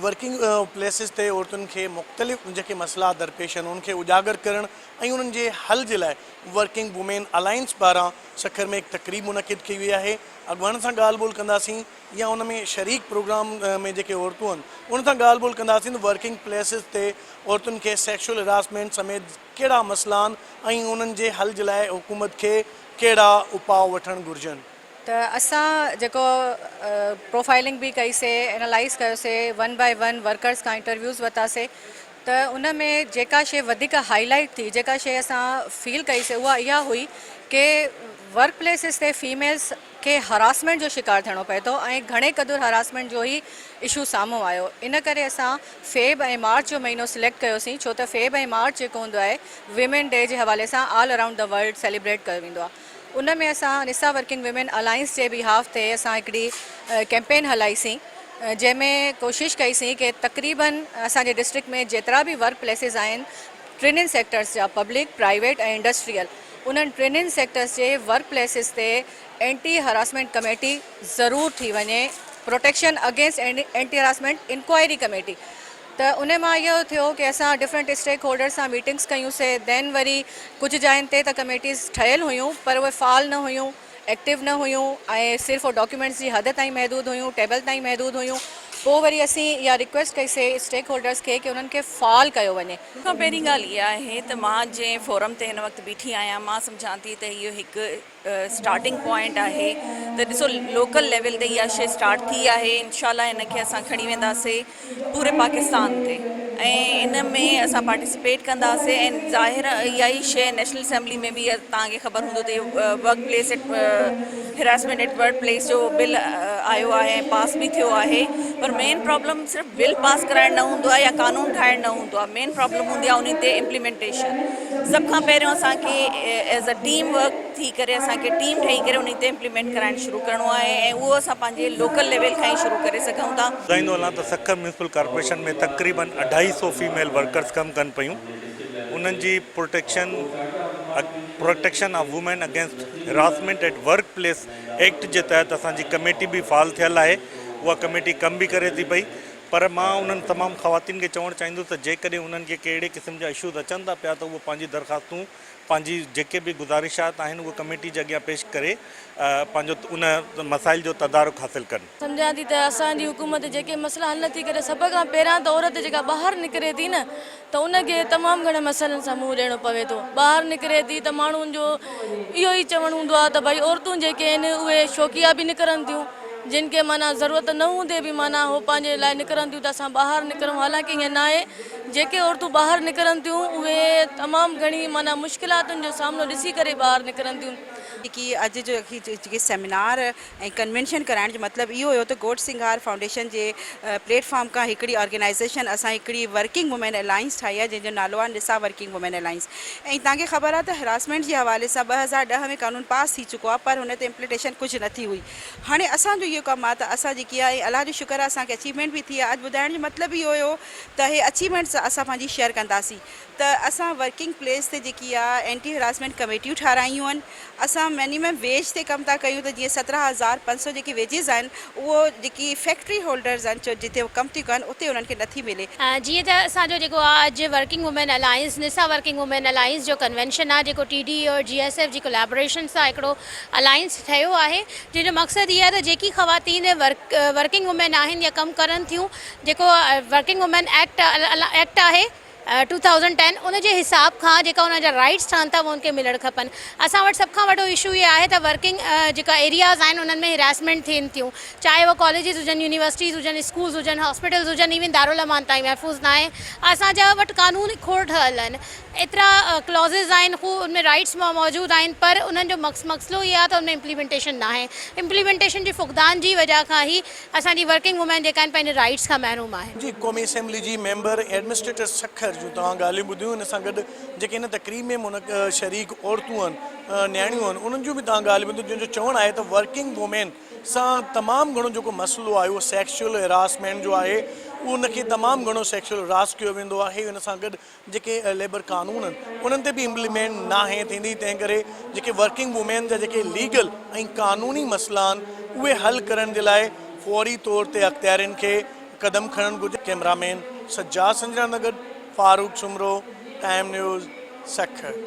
Working places تي عورتن کي مختلف جيڪي مسئلا درپيش آهن انهن کي اجاگر ڪرڻ ۽ انهن جي حل جي لاء ورڪنگ وومين الائنس پاران سکر ۾ هڪ تقريب منعقد ڪئي وئي آهي. اڳواڻن سان ڳالهه ٻولهه ڪنداسين يا ان ۾ شريڪ پروگرام ۾ جيڪي عورتون آهن انهن سان ڳالهه ٻولهه ڪنداسين ته ورڪنگ پليسز تي عورتن کي سيڪشوئل هراسمينٽ سميت ڪهڙا مسئلا آهن ۽ انهن جي حل جي لاء حڪومت کي ڪهڙا اپاء وٺڻ گهرجن. ته اسان جيڪو پروفائلنگ به ڪئي سي اينالائز ڪيو سي ون بائي ون ورڪرز کان انٽرويوز ورتا سي ته ان ۾ جيڪا شي وڌيڪ هائي لائيٽ ٿي جيڪا شي اسان فيل ڪئي سي اها اها هئي ڪي ورڪ پليسز تي فيميلز کي هراسمينٽ جو شڪار ٿيڻو پئي ٿو ۽ گهڻي قدر هراسمينٽ جو هي اشو سامهون آيو ان ڪري اسان فيب ۽ مارچ جو مهينو سليڪٽ ڪيوسين ڇو ته فيب ۽ مارچ جيڪو هوندو آهي ويمين ڊي جي حوالي سان آل اراؤنڊ the world celebrate ڪيو ويندو آهي ان ۾ اسان نسا ورڪنگ ويمين الائنس جي بيهاف تي اسان هڪڙي ڪيمپين هلائي سين جنهن ۾ ڪوشش ڪئي سين ڪي تقريبن اسان جي ڊسٽرڪٽ ۾ جيترا به ورڪ پليسز آهن ٽنهن سيڪٽرز جا پبلڪ پرائيويٽ ۽ انڊسٽريل انهن ٽنهن سيڪٽرز جي ورڪ پليسز تي اينٽي هراسمينٽ ڪميٽي ضرور ٿي وڃي protection against anti harassment inquiry committee ته ان مان اهو ٿيو ڪي اسان ڊفرنٽ اسٽيڪ هولڊرز سان ميٽنگس ڪيون سي دين وري ڪجهه جاين تي ته ڪميٽيز ٺهيل هيون پر اهي فعال نه هيون ايڪٽو نه هيون ۽ صرف ڊاڪيومينٽس جي حد تائين محدود هيون ٽيبل تائين محدود هيون پوء وري اسين اها رڪويسٽ ڪئي سي اسٽيڪ هولڊرز کي ڪي انهن کي فعال ڪيو وڃي. سڀ کان پهرين ڳالهه اها آهي ته مان جنهن فورم تي هن وقت بيٺي آهيان مان سمجهان ٿي ته اهو هڪ اسٽارٽنگ پوائنٽ آهي ته ڏسو لوڪل ليول تي اها شي اسٽارٽ ٿي آهي انشاء الله هن کي اسان کڻي وينداسي پوري پاڪستان تي ۽ ان ۾ اسان پارٽيسپيٽ ڪنداسي ۽ ظاهر اها ئي شي نيشنل اسيمبلي ۾ به توهان کي خبر هوندو ته work place at harassment at work place جو بل آيو آهي ۽ پاس به ٿيو آهي پر مين پرابلم صرف بل پاس ڪرائڻ نه هوندو آهي يا قانون ٺاهڻ نه هوندو آهي مين پرابلم هوندي آهي ان تي امپليمينٽيشن سڀ کان پهريون اسان کي ايز ا ٽيم ورڪ ٿي ڪري اسان کي ٽيم ٺهي ڪري انهي تي امپليمينٽ ڪرائڻ شروع ڪرڻو آهي ۽ اهو اسان پنهنجي لوڪل ليول کان ئي شروع ڪري سگهون ٿا. ٻڌائيندو هلان ته سکر ميونسپل ڪارپوريشن ۾ تقريبن اڍائي سو فيميل ورڪرز ڪم ڪن پيون انهن جي protection protection of women against harassment at work place act جي تحت اسان جي ڪميٽي به فعال ٿيل آهي اها ڪميٽي ڪم به ڪري ٿي پئي پر مان انهن تمام خواتين کي چوڻ چاهيندس ته جيڪڏهن انهن کي ڪي اهڙي قسم جا اشوز اچن ٿا پيا ته اهي پنهنجي درخواستون پنهنجي جيڪي به گذارشات آهن اهي ڪميٽي جي اڳيان پيش ڪري پنهنجو ان مسائل جو تدارڪ حاصل ڪن. سمجهان ٿي ته اسان جي حڪومت جيڪي مسئلا حل نٿي ڪري سڀ کان پهريان ته عورت جيڪا ٻاهر نڪري ٿي نه ته ان کي تمام گهڻن مسئلن سان منهن ڏيڻو پوي ٿو ٻاهر نڪري ٿي ته ماڻهن جو اهو ئي چوڻ هوندو آهي ته ڀائي عورتون جيڪي آهن اهي شوقيه به نڪرن ٿيون جن کي معنيٰ ضرورت نه هوندي به معنيٰ هو پنهنجي لاء نڪرن ٿيون ته اسان ٻاهر نڪرون حالانڪه ائين ناهي جيڪي عورتون ٻاهر نڪرن ٿيون اهي تمام گهڻي معنيٰ مشڪلاتن جو سامنو ڏسي ڪري ٻاهر نڪرن ٿيون. جيڪي اڄ جو جيڪي سيمينار ۽ ڪنوينشن ڪرائڻ جو مطلب اهو هيو ته گهوٽ سنگهار فائونڊيشن جي پليٽ فارم کان هڪڙي آرگنائيزيشن اسان هڪڙي ورڪنگ وومين الائنس ٺاهي آهي جنهن جو نالو آهي نسا ورڪنگ وومين الائنس ۽ توهان کي خبر آهي ته هراسمينٽ جي حوالي سان 2010 ۾ قانون پاس ٿي چڪو آهي پر هن تي امپليٽيشن ڪجهه نه ٿي هئي هاڻي اسان جو اهو ڪم آهي ته اسان جيڪي آهي الله جو شڪر آهي اسان کي اچيومينٽ به ٿي آهي اڄ ٻڌائڻ جو مطلب اهو هيو ته هي اچيومينٽس اسان پنهنجي شيئر ڪنداسين ته اسان ورڪنگ پليس تي جيڪي آهي اينٽي هراسمينٽ ڪميٽيون ٺارايون آهن اسان منيمم ويج تي ڪم ٿا ڪيون ته جيئن 17500 جيڪي ويجز آهن اهو جيڪي فيڪٽري هولڊرز آهن جتي هو ڪم ٿيون ڪن اتي انهن کي نٿي ملي. جيئن ته اسان جو جيڪو آ اڄ ورڪنگ وومين الائنس نسا ورڪنگ وومين الائنس جو ڪنوينشن آ جيڪو ٽي ڊي اي اور جي ايس ايف جي ڪولابريشن سان هڪڙو الائنس ٺهيو آهي جنهن جو مقصد هي آهي ته جيڪي خواتين ورڪنگ وومين آهن يا ڪم ڪرن ٿيون جيڪو ورڪنگ وومين ايڪٽ ايڪٽ آهي ٽو ٿائوزنڊ ٽين ان جي حساب کان جيڪا انهن جا رائٽس ٺهن ٿا اهي ان کي ملڻ کپن اسان وٽ سڀ کان وڏو اشو اهي آهي ته ورڪنگ جيڪا ايرياز آهن انهن ۾ هراسمينٽ ٿين ٿيون چاهي اهي ڪاليجز هجن يونيورسٽيز هجن اسڪولز هجن هاسپيٽلز هجن ايون دارالامان تائين محفوظ ناهي اسان جا وٽ قانون کوڙ ٺهيل آهن ايترا ڪلازز آهن خو ان ۾ رائٽس موجود آهن پر انهن جو مسئلو اهي آهي ته ان ۾ امپليمينٽيشن ناهي امپليمينٽيشن جي فقدان جي وجه کان هي اسان جي ورڪنگ وومين جيڪا آهن پنهنجي رائٽس کان محروم آهن. جي قومي اسيمبلي جي ميمبر ۽ ايڊمنسٽريٽر سکر جون توهان ڳالهيون ٻڌيون ان سان گڏ جيڪي هن تقريب ۾ منعقد شريڪ عورتون آهن نياڻيون آهن انهن جون به توهان ڳالهيون ٻڌيون جن جو چوڻ آهي ته ورڪنگ وومين سان تمام گهڻو جيڪو مسئلو آهي اهو سيڪشوئل هراسمينٽ جو آهي ان کي تمام گهڻو سيڪشوئل هراس ڪيو ويندو آهي ان سان گڏ جيڪي ليبر قانون آهن انهن تي به امپليمينٽ ناهي ٿيندي تنهن ڪري جيڪي ورڪنگ وومين جا جيڪي ليگل ۽ قانوني مسئلا آهن اهي حل ڪرڻ جي لاء فوري طور تي اختيارين کي قدم کڻڻ گهرجي. ڪئميرا مين سجاد سنجراڻي سان گڏ فاروق سومرو، ٽائيم نيوز، سکر.